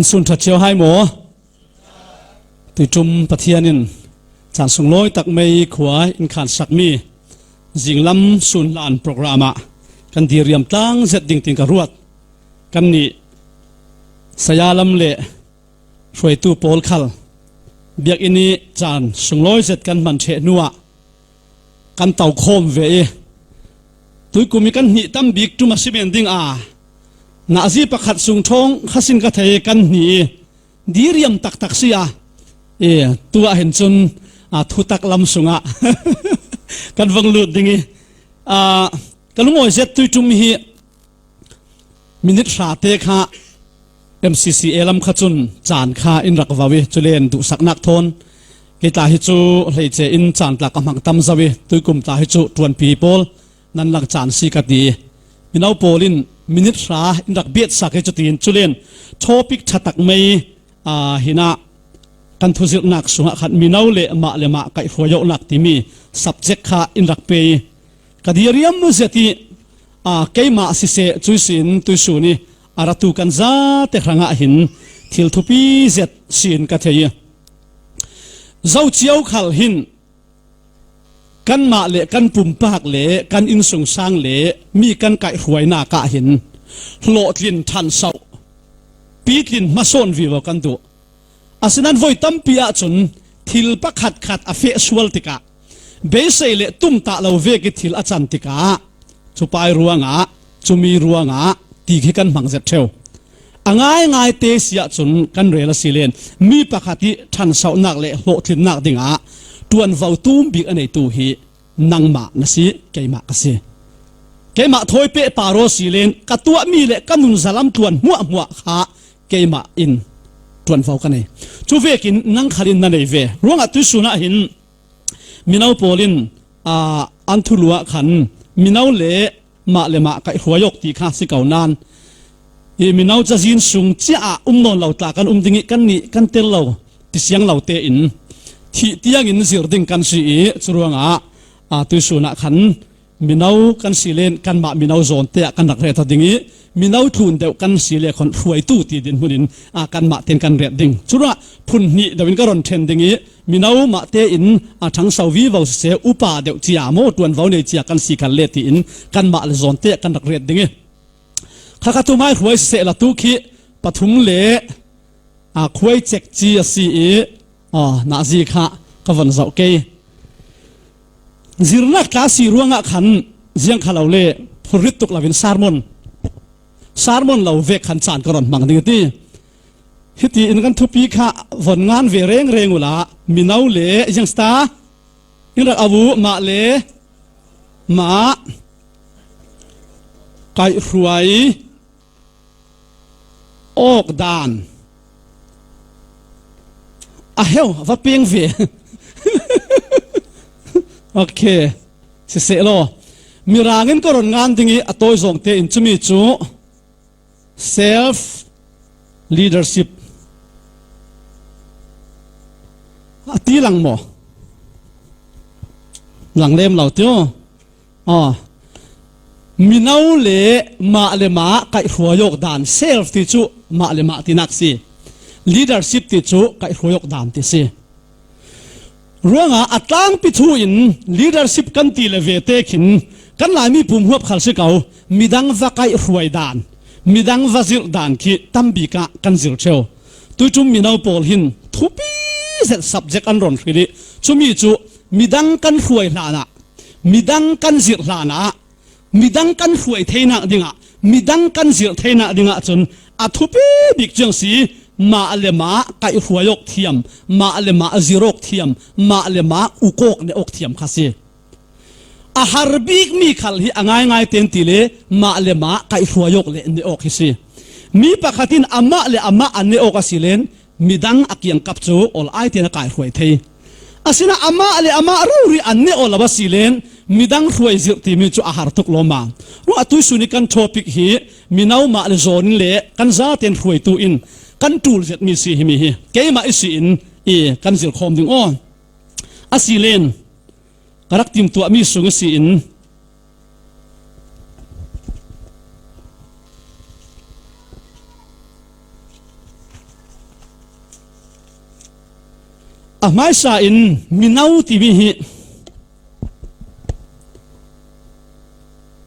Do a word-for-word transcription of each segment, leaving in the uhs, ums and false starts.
Sun ṭha cio hai maw? Tuiṭum Pathian in caan sunglawi tak mei khua in khansak mi zinglam sunhlan program ah kan diriam tlang zet ding tiin ka ruat. Kannih saya lam le hruaitu pawl khal biakinn ih caan sunglawi zet kan hman ṭheh hnuah kan tokhawm ve ih, tuikum ih kan hnih tam bik ṭum a si men ding a, nahzi pakhat sung ṭhawng kha sin ka thei ih kan hnih ih diriam taktak si a, eh, tuah hin cun, ah, thutak lam sungah kan vang lut ding ih, ah, ka lungawi zet tuiṭum hi minit hra te kha M C C A lam kha cun caan kha in rak vau ih, culen duhsaknak thawn kei tla hi cu hleice in caan tla ka hmang tam zo ih, tuikum tla hi cu ṭuanpi pawl nan lang caan si ka ti. Mino pawl in minit hra in rak biatsak ih cutin culen topic ṭha tak mei, aa, hinah kan thuzirhnak sungah khan mino le mah le mah kaihhruai awknak timi subject kha in rak pe ih, ka diriam zet ih, aa, keimah siseh cuih sin tuihsun ih a ratu kan zate hrangah hin thil thupi zet sin ka thei ih, zo cio khal hin kanmah le kan pumpak le kan innsungsang le mi kan kaihhruainak ah hin hlawhtlin ṭhansoh, pitlin hmasawn vivo kan duh. Asinan voi tampi ahcun thil pakhatkhat a feh sual tikah, beisei le tumtah lo vek ih thil a can tikah, cupa ih ruangah, cumi ruangah ti khi kan hmang zet ṭheu. A ngaingai te si ahcun kan rel a si len, mi pakhat ih ṭhansohnak le hlawhtlinnak dingah ṭuanvo tum bik a neitu hi nangmah na si, keimah ka si. Keimah thawi pehpar aw si len, ka tuahmi le ka nunzalam ṭuan hmuahhmuah kha keimah in ṭuanvo ka nei. Cu vekin nang khal in na nei ve. Ruangah tuihsun ah hin mino pawl in, aa, an thulu ah khan mino le mah le mah kaihhruai awk ti kha si ko nain, hi mino cazin sung cia ah um nawn lo tla kan um ding ih kannih kan tel lo ti siang lo tein thih tiangin zir ding kan si ih, curuangah, aa, tuihsun ah khan mino kan si len kanmah mino zawnte ah kan rak ret aw ding ih, mino tlun deuh kan si le khon hruaitu ti dinhmun in, aa, kanmah tein kan ret ding. Curuangah phun hnih deuh in ka run ṭhen ding ih, mino mah tein a ṭhangso vivo siseh, upa deuh cia maw, ṭuanvo nei cia kan si khal le tiin kanmah le zawnte kan rak ret ding ih, kha kha thum hai hruai siseh la tu khi pathum le, aa, khuai cek ci a si ih, aw, nahzi kha ka von zoh kei. Zirnak tla si ruangah khan ziang kha lo le phurrit tuk loin sermon, sermon lo vek khan caan ka run hmang ding a ti. Hiti in kan thupi kha von ngan ve rengreng uhla, mino le ziangsta in rak a uh mah le mah kaihhruai awk dan a heu va peng ve. Ok, siseh law, Mirang in ka run ngan ding ih a tawi zawng tein cumi cu self leadership a ti lang maw? Lang lem lo tio. Aw, mino le mah le mah kaihhruai awk dan, self ti cu mah le mah tinak si, leadership ti cu kaihhruai awk dan ti si. Ruangah a tlangpi thu in leadership kan ti le ve te khin kan Laimi pum huap khal si ko, midang va kaihhruai dan, midang va zirh dan khi tam bik ah kan zir ṭheu. Tuiṭum mino pawl hin thupi zet subject an run hril ih, cumi cu midang kan hruai hlanah, midang kan zirh hlanah, midang kan hruai theinak dingah, midang kan zirh theinak dingah cun a thupi bik ciang si, mah le mah kaihhruai awk thiam, mah le mah zirh awk thiam, mah le mah uk awk, ne awk thiam kha si. A har bikmi khal hi a ngaingai tein ti le mah le mah kaihhruai awk le ne awk hi si. Mi pakhat in amah le amah a ne awk a si len, midang a kiangkap cu ol ai tein a kaihhruai thei. Asinain amah le amah rori an ne aw lo a si len midang hruai zirh timi cu a har tuk lawmmam. Ruah a tuihsun ih kan topic hi mino mah le zawn in le kan zaten hruaitu in kan ṭul zetmi si himi hi. Keimah ihsin i kan zirh khawm ding aw. A si len ka rak timtuahmi sung ihsin, A hmaisa in mino timi hi,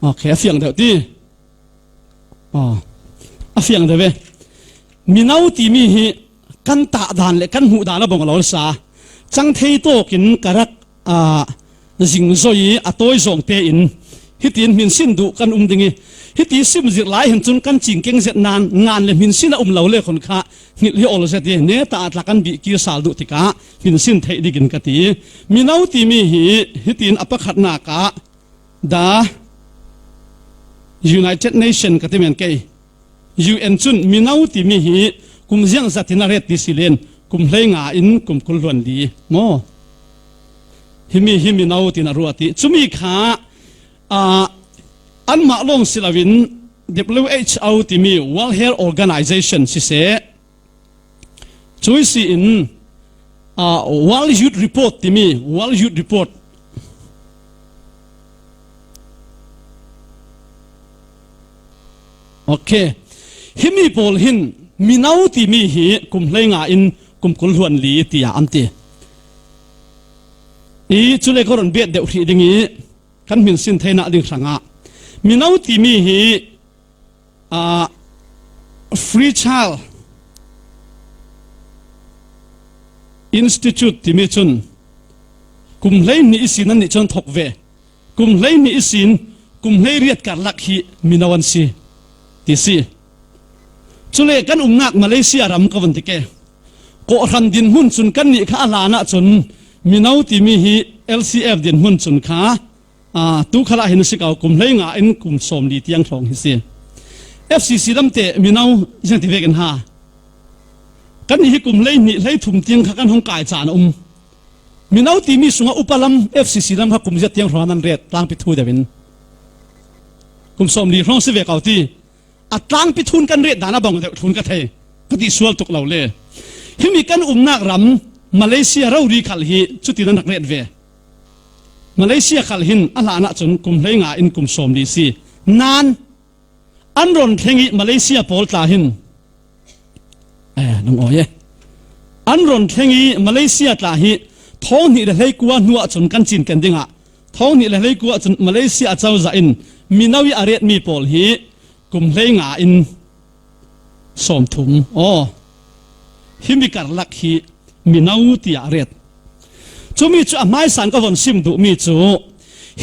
okay, a fiang deuh ti. Aw, a fiang deuh ve. Mino timi hi kan tah dan le kan hmuh dan a bang lo sa. Chang thei tawkin ka rak, ah, zingzoi a tawi zawng tein hitin hminsin duh kan um ding i, hiti sim zir lai hin cun kan cing keng zet nan ngan le hminsin a um lo le khon kha hngilh hi awl zet i, neta a tla kan bih kir sal duh tikah hminsin theih dingin ka ti. Mino timi hi hitin a pakhatnak ah The United Nation ka ti men kei. U N cun mino timi hi kum ziangzat in a ret ti si len kum hleinga in kum kul hluan li maw? Himi hi mino tin a ruat i, cumi kha, ah, anmah lawng si loin W H O timi World Health Organization siseh, cui si in, ah, World Youth Report timi, World Youth Report. Okay. Himi pawl hin mino timi hi kum hleinga in kum kul hluan li tiah an ti. I cule ka run bet deuh hrih ding i kan hminsin theinak ding hrangah mino timi hi, ah, Free Child Institute timi cun kum hleihnih ihsin an nih cun thok ve. Kum hleihnih ihsin kum hleiriat karlak hi mino an si ti si. Cule kan umnak Malaysia ram ka vun ti ke. Kawhhran dinhmun cun kannih kha a hlan ahcun mino timi hi L C F dinhmun cun kha, aa, tu khalah hin a si ko, kum hleinga in kum sawmli tiang hrawng hi si. F C C lamte mino ziang ti vekin ha. Kannih hi kum hleihnih hleithum tiang kha kan hung kai caan a um. Mino timi sungah upa lam F C C lam kha kum ziat tiang hrawng nan ret, tlangpi thu deuhin. Kum sawmli hrawng si ve ko ti. A tlangpi thun kan ret dan a bang deuh thlun ka thei. Ka ti sual tuk lo le. Himi kan umnak ram Malaysia rori khal hi cutin an rak ret ve. Malaysia khal hin a hlan ahcun kum hleinga in kum sawmli si. Nan an ron thleng i Malaysia pawl tla hin, eh, nung aw ye. An ron thleng i Malaysia tla hi thawng hnih le hleikua hnu ahcun kan cinken dingah thawng hnih le hleikua ahcun Malaysia a cozah in mino i a retmi pawl hi kum hleinga in sawmthum. Aw, himi karlak hi mino tiah a ret. Cumi cu a hmaisa in ka von sim duhmi cu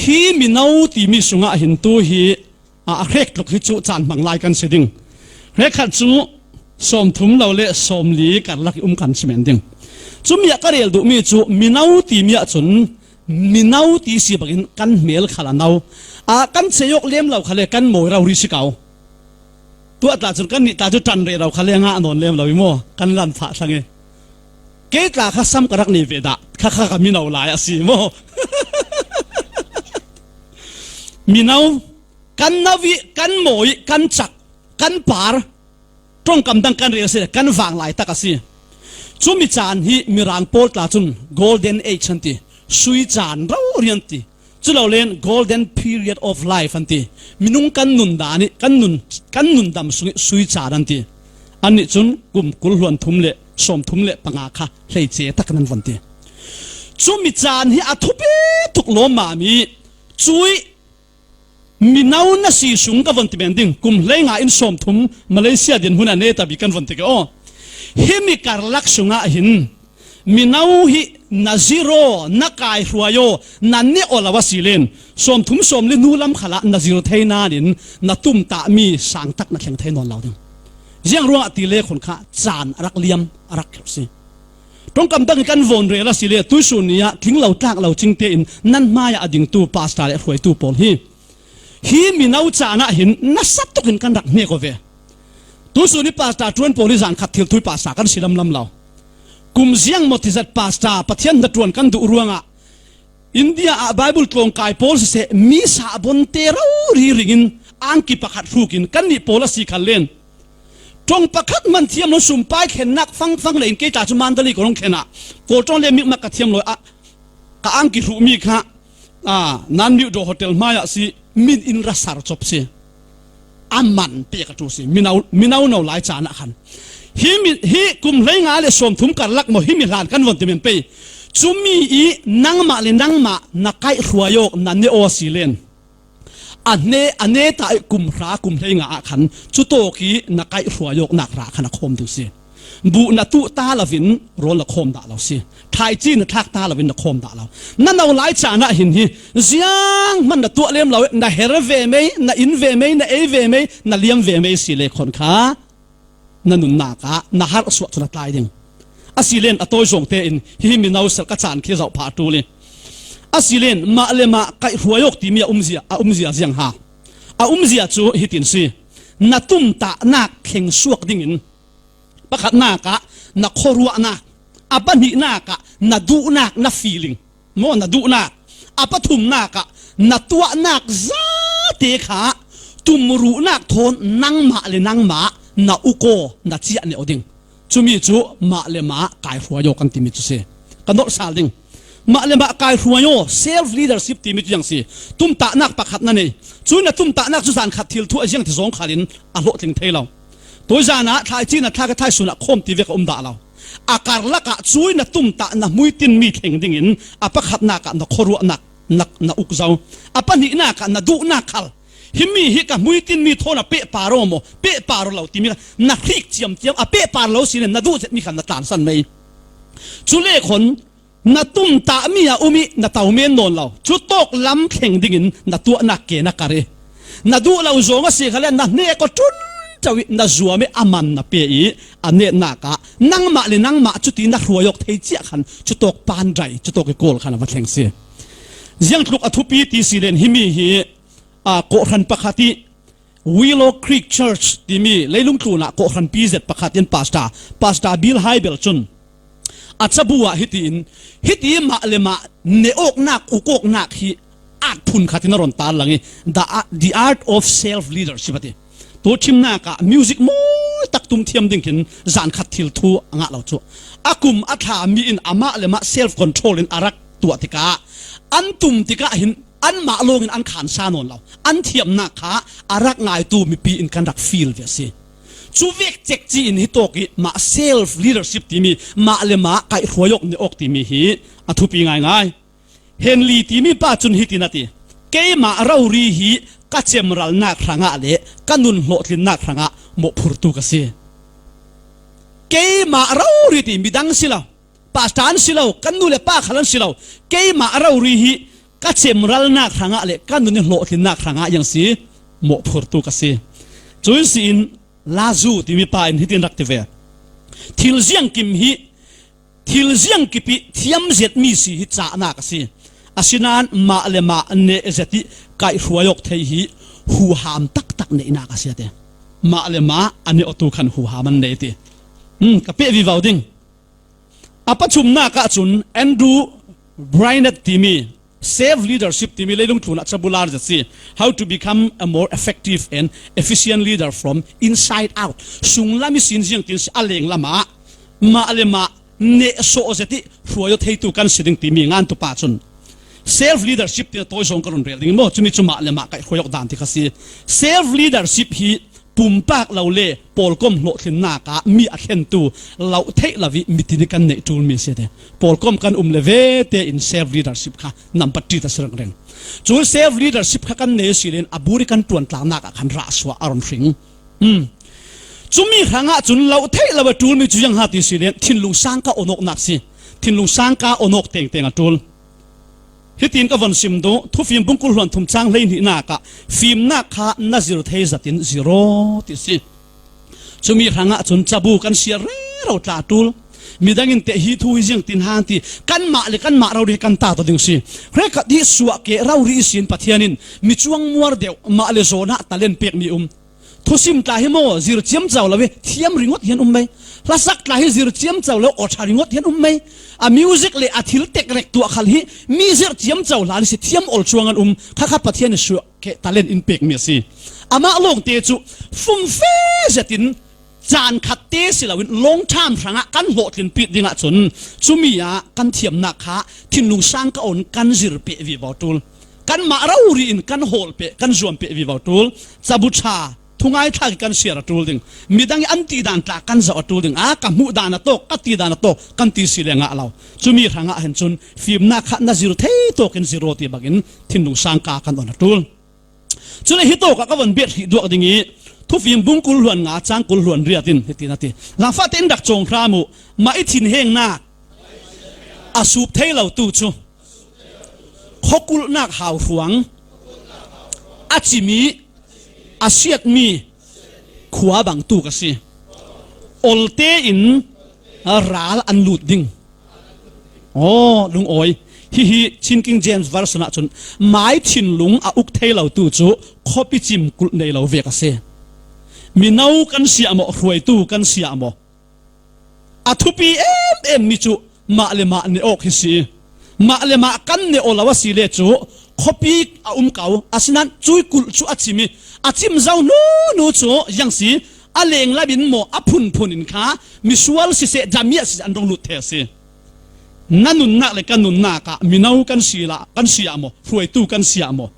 hi mino timi sungah hin tu hi, a, a hrek tluk hi cu caan hmang lai kan si ding. Hrekkhat cu sawmthum lo le sawmli karlak i um kan si men ding. Cumi ah ka rel duhmi cu mino timi ahcun mino ti si bangin kan hmel khal a no. A, kan chei awk lem lo khal le kan mawi rori si ko. Tuah tla cun kannih tla cu ṭan rero khal le ngah nawn lem lo i maw? Kan lan phah thlang i. Kei tla kha sam ka rak nei ve dah, kha kha ka mino lai a si maw? Mino, kan no i, kan mawi, kan cak, kan par, ṭongkam dang kan rel si le kan vang lai tak a si. Cumi caan hi Mirang pawl tla cun Golden Age an ti, sui caan rori an ti. Culo len Golden Period of Life an ti. Minung kan nun dan i kan nun, kan nun dam sung i sui caan an ti. Annih cun kum kul hluan thum le sawmthum le panga kha hleice tak nan von ti. Cumi caan hi a thupi tuk lawmmam i cui mino na si sung ka von ti men ding, kum hleinga in sawmthum Malaysia dinhmun a neta bik kan von ti ke aw. Himi karlak sungah hin mino hi na zir aw, na kaihruai aw, na neh aw lo a si len sawmthum sawmli hnu lam khalah na zir thei nain na tumtahmi sang tak na thleng thei nawn lo ding. Ziang ruangah ti le khun kha caan a rak liam, a rak kherh si. Ṭongkam dang i kan von rel a si le tuisun ni ah tling lo tlak lo cing tein nan hmaiah a dingtu pastor le hruaitu pawl hi hi mino caan ah hin nasa tukin kan rak hnek aw ve. Tuisun i pastor ṭuan pawl hi zan khat thil thui pastor kan si lamlam lo. Kum ziang maw tizat pastor Pathian hnaṭuan kan duh ruangah India ah Bible tlawngkai pawl siseh, mi sahbonte rori ringin angki pakhat hrukin kannih pawl a si khal len ṭong pakhat hman thiam lo, sumpai thlennak fangfang le in kei tla cu Mandalay ka rung thlen ah, Kawl ṭong le mikmak ka thiam lo ah, ka angki hruhmi kha, aa, Nan Myo Do Hotel hmaiah si, min in ra sar cop si. A man pek a ṭu si. Mino, mino no lai caan ah khan. Himi hi kum hleinga le sawmthum karlak maw, himi hlan kan von ti men pei. Cumi i nangmah le nangmah na kaihhruai awk na ne aw si len, a hne a ne ta i kum hra kum hleinga ah khan cutawk i na kaihhruai awknak hra khan a khawm ding si. Buh na tuh ta lovin rawl na khawm dah lo si. Thlaici na thlak ta lovin na khawm dah lo. Na no lai caan ah hin hi ziang hman na tuah lem lo i na her ve mei, na in ve mei, na ei ve mei, na liam ve mei si le khawn kha na nunnak ah na harh suah cu na tlai ding. A si len a tawi zawngte in hihi mino sal ka caan khi zoh phah ṭul i, a si len mah le mah kaihhruai awk timi a umzia, a umzia ziang ha. A umzia cu hitin si. Na tumtahnak thleng suak dingin pakhatnak ah na khuaruahnak, a pahnihnak ah na duhnak, na feeling maw, na duhnak, a pathumnak ah na tuahnak zate kha tumruhnak thawn nangmah le nangmah na uk aw, na ciah neuh ding. Cumi cu mah le mah kaihhruai aw kan timi cu si. Ka nolh sal ding. Mah le mah kaihhruai aw, self leadership timi cu ziang si. Tumtahnak pakhat na nei. Cui na tumtahnak cu zan khat thil thu a ziang ti zawng khal in a hlawhtling thei lo. Tuizan ah thlaici na thlak i thlaisun ah khawm ti vek a um dah lo. A karlak ah cui na tumtah na hmuitinmi thleng dingin a pakhatnak ah na khuaruahnak na, na uk zo. A pahnihnak ah na duhnak khal, himi hi ka hmuitinmi thawn a pehpar aw maw, pehpar aw lo timi kha na hrik ciamciam, a pehpar lo si len na duh zetmi kha na tlansan mei. Cu le khawn na tumtahmi a um i na to men nawn lo. Cutawk lam thleng dingin na tuahnak ke na kar i, na duh lo zawng a si kha le na hnek aw ṭunṭo i na zuam i a man na pe i, a netnak ah nangmah le nangmah cuti na hruai awk thei ciah khan cutawk pandai, cutawk i kawl khan a va thleng si. Ziangtluk a thupi ti si len himi hi, aa, kawhhran pakhat i Willow Creek Church timi leilung tlun ah kawhhranpi zet pakhat in pastor, Pastor Bill Hybel cun a cabu ah hitiin, hiti mah le mah ne awknak, uk awknak hi art phun khat in a ron tarlang i, The, The Art of Self Leadership a ti. Tu ṭhimnak ah music mawi tak tum thiam ding khin zan khat thil thu a ngah lo cu. A kum a thla mi in amah le mah self control in a rak tuah tikah, an tum tikah hin anmah lawngin an khan sa nawn lo. An thiamnak kha a rak ngaitu mipi in kan rak feel ve a si. Cu vek cekci in hitawk i mah self leadership timi, mah le mah kaihhruai awk, ne awk timi hi a thupi ngaingai. Henley timi pa cun hitin a ti, keimah rori hi ka cemralnak hrangah le ka nun hlawhtlinnak hrangah mawhphurtu ka si. Keimah rori ti midang si lo, pastor an si lo, kan nu le pa khal an si lo, keimah rori hi ka cemralnak hrangah le ka nun i hlawhtlinnak hrangah iang si, mawhphurtu ka si. Cun si in Lazu timi pa in hitin rak ti ve, thil ziangkim hi, thil ziangkip i thiam zetmi si hi cahnak a si. Asinain mah le mah neh zet i kaihhruai awk thei hi huham taktak neihnak a si a ti. Mah le mah a neh awtu khan huham an nei ti. Hmm, ka peh vivo ding. A pathumnak ah cun Andrew Brainerd timi, self leadership timi leilung tlun ah cabu lar zet si, How to Become a More Effective and Efficient Leader from Inside Out. Sunglam i sin ziangtin si a lenglam ah mah le mah neh sawh zet i hruai aw theitu kan si ding timi ngantu pa cun self leadership tina tawi zawng ka run rel ding maw, cumi cu mah le mah kaihhruai awk dan ti kha si. Self leadership hi pumpak lo le pawlkom hlawhtlinnak ah mi a thlentu lo theih lo i mitin i kan neih ṭulmi a si te. Pawlkom kan um le vete in self leadership kha nampat ṭit a si rengreng. Cun self leadership kha kan nei a si len a bur i kan ṭuantlangnak ah khan rahsuah a run hring. Hmm. Cumi hrangah cun lo theih lo a ṭulmi cu ziang ha ti si len thinlung sangka on awknak si. Thinlung sangka on awk tengteng a ṭul. Hitin ka von sim duh, Thufim bung kul hluan thum cang hleihnihnak ah fimnak kha na zir thei zat in zir aw ti si. Cumi hrangah cun cabu kan siar rero tla ṭul. Midang in teh hi thu hi ziangtin han ti, kanmah le kanmah rori kan tat aw ding si. Hrekhat hi suah keh rori ihsin Pathian in mi cuang muar deuh mah le zawn ah talent pekmi um. Thusim tla hi maw, zir ciamco lo i thiam ringawt hi an um mei. Hlasak tla hi zir ciamco lo, aw ṭha ringawt hi an um mei. A music le a thil tekrek tuah khal hi mi zir ciamco hlan si thiam ol cuang an um. Khakha Pathian i suah keh talent in pekmi a si. Amah lawngte cu fumfe zetin caan khat te si loin long term hrangah kan hlawhtlinpih dingah cun cumi ah kan thiamnak kha thinlung sangka on kan zir peh vivo ṭul. Kanmah rori in kan hawl peh, kan zuam peh vivo ṭul. Cabu ṭha Ngaithlak i kan siar a ṭul ding. Midang i an ti dan tla kan zoh a ṭul ding. A, ka hmuh dan a tawk, ka ti dan a tawk, kan ti si le ngah lo. Cumi hrangah hen cun fimnak kha na zir thei tawkin zir aw ti bangin thinlung sangka kan on a ṭul. Cule hi tawkah ka von bet hrih duak ding i, Thufim bung kul hluan nga cang kul hluan riat in hitin a ti. Zangfahte in rak cawng hram uh, mah i thinhengnak a sup thei lotu cu khuakulhnak hauhruang a cimi, a siatmi khua bangtu ka si. Olte in ral an lut ding. Aw, lungawi. Hihi Chin King James Version ah cun mai thinlung a uk thei lotu cu khuapi cim kulh nei lo vek a si. Mino kan siah maw, hruaitu kan siah maw? A thupi em em mi cu mah le mah ne awk hi si. Mah le mah kan ne aw lo a si le cu khuapi a um ko. Asinain cui kulh cu a cim i a cim zo hnu hnu cu ziang si. A lenglam in maw, a phunphun in kha misual siseh, damiah siseh an rung lut thei a si. Na nunnak le ka nunnak ah mino kan si la, kan si ah maw, hruaitu kan si ah maw?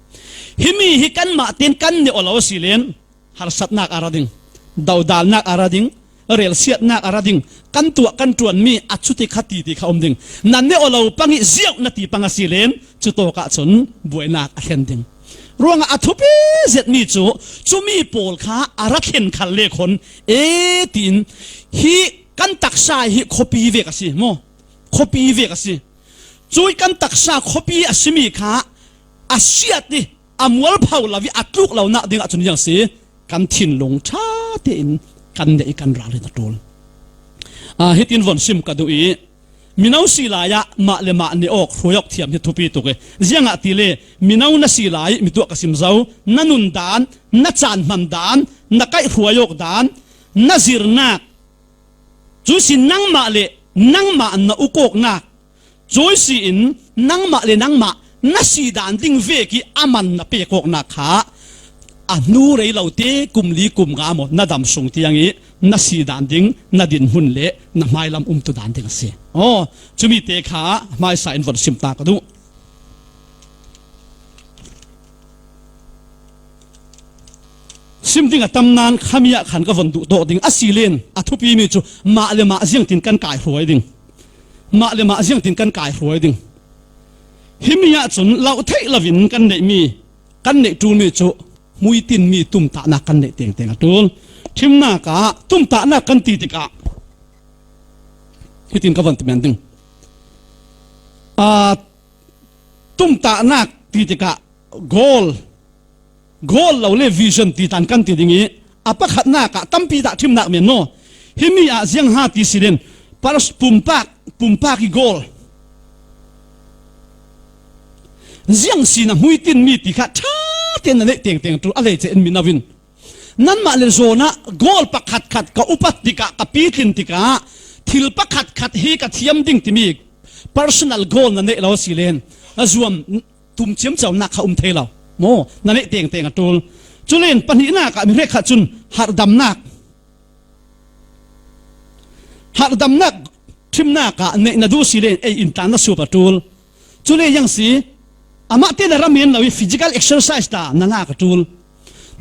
Himi hi kanmah tein kan ne aw lo a si len, harsatnak a ra ding, dodalnak a ra ding, relsiatnak a ra ding, kan tuah kan ṭuanmi a cuti kha titi kha um ding. Na ne aw lo pang i ziauh na ti pang a si len, cutawk ah cun buainak a hlen ding. Ruangah a thupi zetmi cu cumi pawl kha a ra thlen khal le khon e tiin hi kan taksa hi khuapi vek a si maw? Khuapi vek a si. Cui kan taksa khuapi a simi kha a siat i a mualpho lo i a tluk lonak dingah cun ziang si, kan thinlung ṭha tein kan neih i kan ral in a ṭul. Aa, hitin von sim ka duh i, mino si lai ah mah le mah ne awk, hruai awk thiam hi thupi tuk i, ziangahtile mino na si lai mi tuah ka sim zo, na nun dan, na caan hman dan, na kaih hruai awk dan, na zirnak, cui si nangmah le nangmah na uk awknak, cui si in nangmah le nangmah na si dan ding vek i a man na pek awknak kha a hnu rei lo te kum li kum nga maw na dam sung tiang i na si dan ding na dinhmun le na hmailam umtu dan ding a si. Aw, cumi te kha hmaisa in von sim ta ka duh. Sim ding a tam nain khami ah khan ka von duh tawk ding a si len, a thupi mi cu mah le mah ziangtin kan kai hruai ding. Mah le mah ziangtin kan kai hruai ding. Himi ah cun lo theih loin kan neihmi, kan neih ṭulmi cu hmuitinmi tumtahnak kan neih tengteng a ṭul. Ṭhimnak ah tumtahnak kan ti tikah hitin ka von ti men ding. Aa, tumtahnak ti tikah goal, goal lo le vision ti tan kan ti ding i, a pakhatnak ah tampi dah ṭhimnak men maw? Himi ah ziang ha ti si len, pars-, pumpak, pumpak i goal. Ziang si na hmuitinmi ti kha ṭha tein na neih tengteng ṭul a lei ceh in mi no in. Nanmah le zawn ah goal pakhatkhat ka upat tikah, ka pitlin tikah, thil pakhatkhat hi ka thiam ding timi personal goal na neih lo a si len, a zuam tum ciamconak kha um thei lo. Maw, na neih tengteng a ṭul. Culen pahnihnak ah mi hrekkhat cun harhdamnak, harhdamnak ṭhimnak ah neih na duh si len ei in tlan na sup a ṭul. Cule ziang si, amah te na ra men lo i physical exercise tla na ngak a ṭul.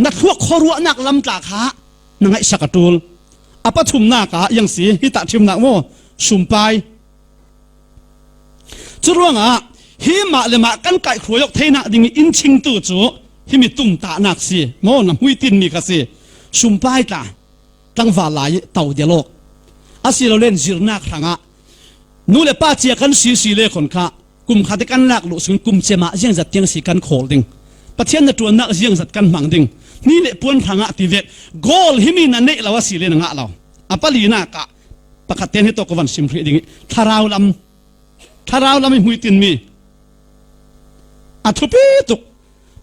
Na thluak khuaruahnak lam tla kha na ngaihsak a ṭul. A pathumnak ah ziang si, hi tah ṭhimnak maw, sumpai. Curuangah hi mah le mah kan kaihhruai awk theinak ding i in chingtu cu himi tumtahnak si maw, na hmuitinmi kha si. Sumpai tla, tlangval lai i to dial awk. Asilole zirnak hrangah nu le pa cia kan si si le khon kha kum khat i kan lak luh sungin kum cem ah ziangzat tiang si kan khawl ding. Pathian na ṭuannak ziangzat kan hmang ding. Hni le puan hrangah ti vek. Goal himi na neih lo a si le na ngah lo. A palinak ah pakhat tein hi tawk ka van sim hrih ding i thlarau lam, thlarau lam i hmuitinmi a thupi tuk.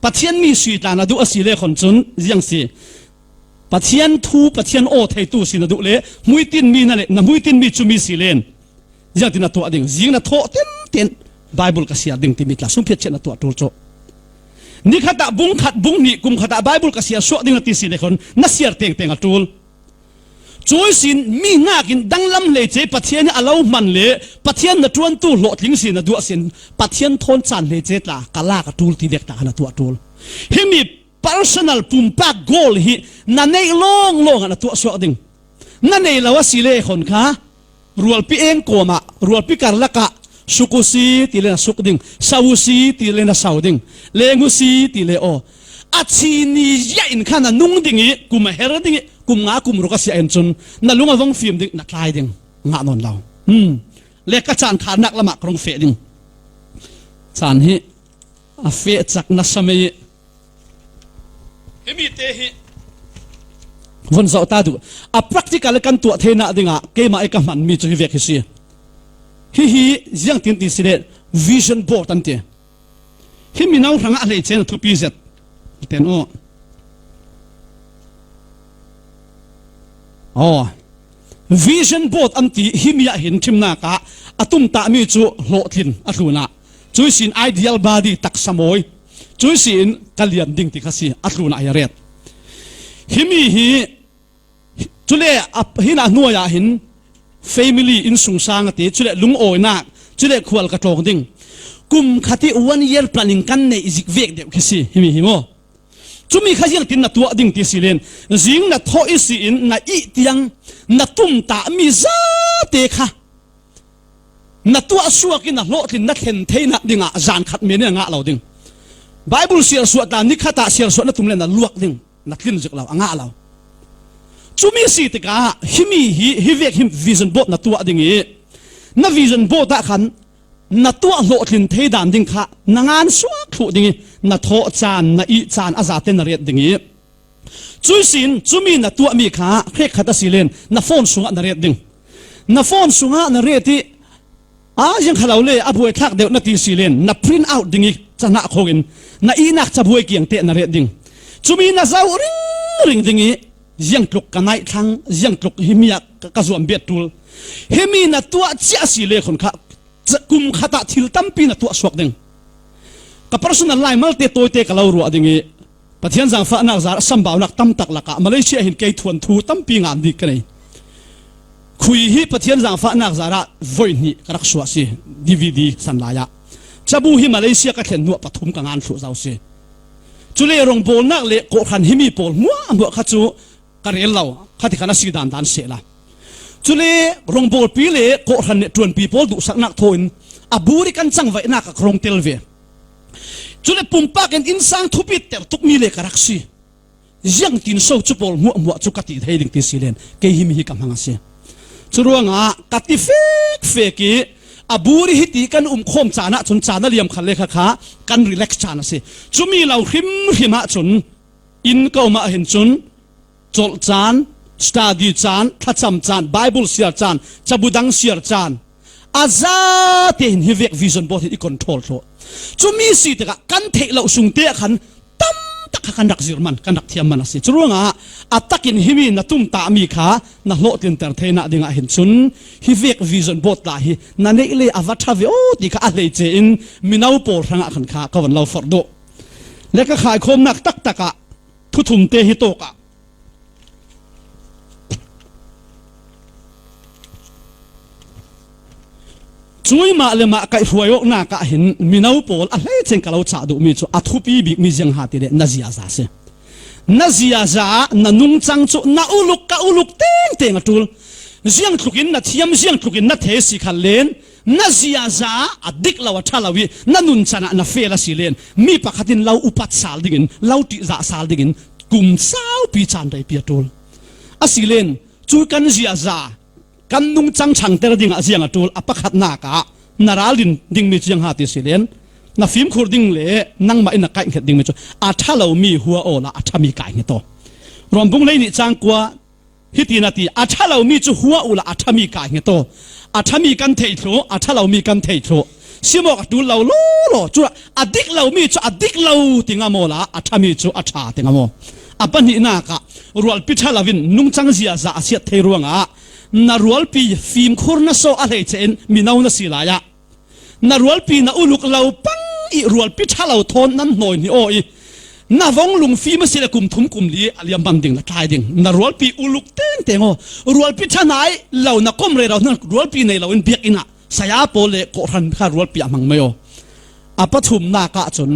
Pathian mi si tla na duh a si le khon cun ziang si. Pathian thu, Pathian aw theitu si na duh le hmuitinmi na le, na hmuitinmi cumi si len ziangtin na tuah ding, zing na thawh tenten Bible ka siar ding timi tla sungphiat chiah na tuah ṭul cu. Ni khat ah bung khat, bung hnih, kum khat ah Bible ka siar suak ding na ti si le khon na siar tengteng a ṭul. Cui sin mi nakin danglam hleice Pathian i a lo hman le Pathian na ṭuantu hlawhtling si na duh sin Pathian thawn caan hleice tla ka lak a ṭul ti dek tla na tuah ṭul. Himi personal pumpak goal hi na neih lawnglawng ah na tuahsuak ding. Na nei lo a si le khon kha, rualpi eng kawmah, rualpi karlakah, suk u si ti le na suk ding, sau u si ti le na sau ding, leng u si ti le aw. A chi ni ziah in khan a nung ding i, kum a her ding i, kum nga kum ruk a si a en cun, na lung a vong fim ding, na tlai ding, ngah nawn lo. Hmm. Le ka caan kharnak lamah ka rung feh ding. Caan hi a feh cak nasa mei i, himi te hi von zoh ta duh. A practical kan tuah theinak dingah keimah i ka hmanmi cu hi vek hi si. Hihi ziangtin ti si le vision board an ti. Hi mino hrangah hleice na thupi zet. Ten aw. Aw. Vision board an ti himi ah hin thimnak ah a tumtahmi cu hlawhtlin a tlunah. Cuisin ideal body taksa mawi. Cuisin ka lian ding ti kha si a tlunah hi a ret. Himi hi Cule a, hinah hnuai ah hin family innsungsang a ti, cule lungawinak, cule khual ka tlawng ding. Kum khat i one year planning kan neih zik vek deuh khi si, himi hi maw? Cumi kha ziangtin na tuah ding ti si len, zing na thawh i si in na ih tiang, na tumtahmi zate kha na tuah suak in a hlawhtlin na thlen theinak dingah zan khat men in a ngah lo ding. Bible siarsuah tla ni khat ah siarsuah na tum le na luak ding, na tlin zik lo, a ngah lo. Cumi si tikah himi hi, hi vek hi vision board na tuah ding i, na vision board ah khan na tuah hlawhtlin thei dan ding kha na ngan suak thluh ding i, na thawh caan, na ih caan a zate na ret ding i, cuisin cumi na tuahmi kha hrekkhat a si len na phone sungah na ret ding. Na phone sungah na ret i, a ziang kha lo le a buaithlak deuh na ti si len na print out ding i, cahnah kho in na ihnak cabuai kiangte na ret ding. Cumi na zoh ringring ding i, ziangtluk ka naih thlang, ziangtluk himi ah ka, ka zuam biat tul. Himi na tuah ciah si le khun kha, ca-, kum khat ah thil tampi na tuah suak ding. Ka personal lai malte tawite ka lo ruah ding i, Pathian zangfahnak zar a sambaunak tam tak lakah Malaysia hin kei thuanthu tampi ngan dik ka nei. Khui hi Pathian zangfahnak zarah voi hnih ka rak suah si, D V D san lai ah. Cabu hi Malaysia ka thlen hnuah pathum ka ngan thluh zo si. Cule rongbawlnak le kawhhran himi pawl hmuahhmuah kha cu ka rel lo, khati khan a si dandan sehla. Cule rongbawlpi le kawhhran le ṭuanpi pawl duhsaknak thaw in a bur i kan cangvaihnak ah ka rung tel ve. Cule pumpak in innsang thupi ter tukmi le ka rak si. Ziangtin so cu pawl hmuahhmuah cu ka ti thei ding ti si len, kei himi hi ka hmang a si. Curuangah ka ti fekfek i a bur i hiti kan um khawm caan ah cun caan a liam khat le kha kha kan relax caan a si. Cumi lo hrimhrim ah cun inn ka um ah hin cun, colh caan, study caan, thlacam caan, Bible siar caan, cabu dang siar caan, a zate hin hi vek vision board hi i control thluh. Cumi si tikah kan theih loh sungte ah khan tam tak kha kan rak zir man, kan rak thiam man a si. Curuangah a takin himi na tumtahmi kha na hlawhtlinter theinak dingah hin cun hi vek vision board tla hi na neih le a va ṭha ve aw ti kha a hleice in mino pawl hrangah khan kha ka von lo forh duh. Le ka khaikhawmnak taktak ah thuthumte hi tawk ah, cuimah le mah kaihhruai awknak ah hin mino pawl a hleice in ka lo cah duhmi cu a thupi bikmi ziang ha ti le na ziaza a si. Na ziaza ah na nungcang cu na uluk ka uluk tengteng a ṭul. Ziangtlukin na thiam, ziangtlukin na thei si khan len, na ziaza ah a dik lo a ṭha lo i na nuncan ah na fel a si len, mi pakhat in lo upat sal dingin, lo ṭihzah sal dingin kum saupi caan reipi a ṭul. A si len, cu kan ziaza, kan nungcang ṭhangter dingah ziang a ṭul, a pakhatnak ah na ralrin dingmi cu ziang ha ti si len, na fimkhur ding le nangmah in na kaihhnget dingmi cu a ṭha lomi hua awla a ṭhami kaihnget aw. Rom bung hleihnih cang kua, hiti na ti, a ṭha lomi cu hua uhla a ṭhami kaihnget aw. A ṭhami kan thei thluh, a ṭha lomi kan thei thluh. Simawk a ṭul lo lawlaw, cu a dik lomi cu a dik lo ti ngam awla a ṭhami cu a ṭha ti ngam aw. A pahnihnak ah rualpi ṭha lo in nungcang ziaza a siat thei ruangah na rualpi fimkhur na sawh a hleice in mino na si lai ah na rualpi na uluk lo pang i rualpi ṭha lo thawn nan hnawi hnih aw i na vong lungfim a si le kum thum kum li a liam man ding na tlai ding. Na rualpi uluk tengteng aw, rualpi ṭha nai lo na kom rero hna rualpi nei lo in biakinn ah saya pawl le kawhhran kha rualpi a hmang mai aw. A pathumnak ah cun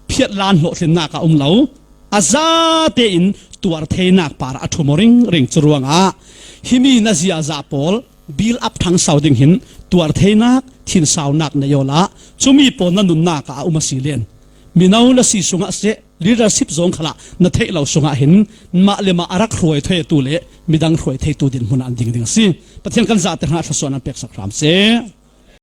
phiatlan hlawhtlinnak a um lo. a zate in tuar theinak par a thum aw ringring. Cu ruangah himi na ziaza pawl bil ap thang sau ding hin tuar theinak, thinsaunak na yola cumi pawl na nunnak ah a um a si len mino na si sungah seh, leadership zong khalah na theih lo sungah hin mah le mah a rak hruai theitu le midang hruai theitu dinhmun ah an ding ding a si. Pathian kan zate hrangah thluasuah nan peksak hram seh.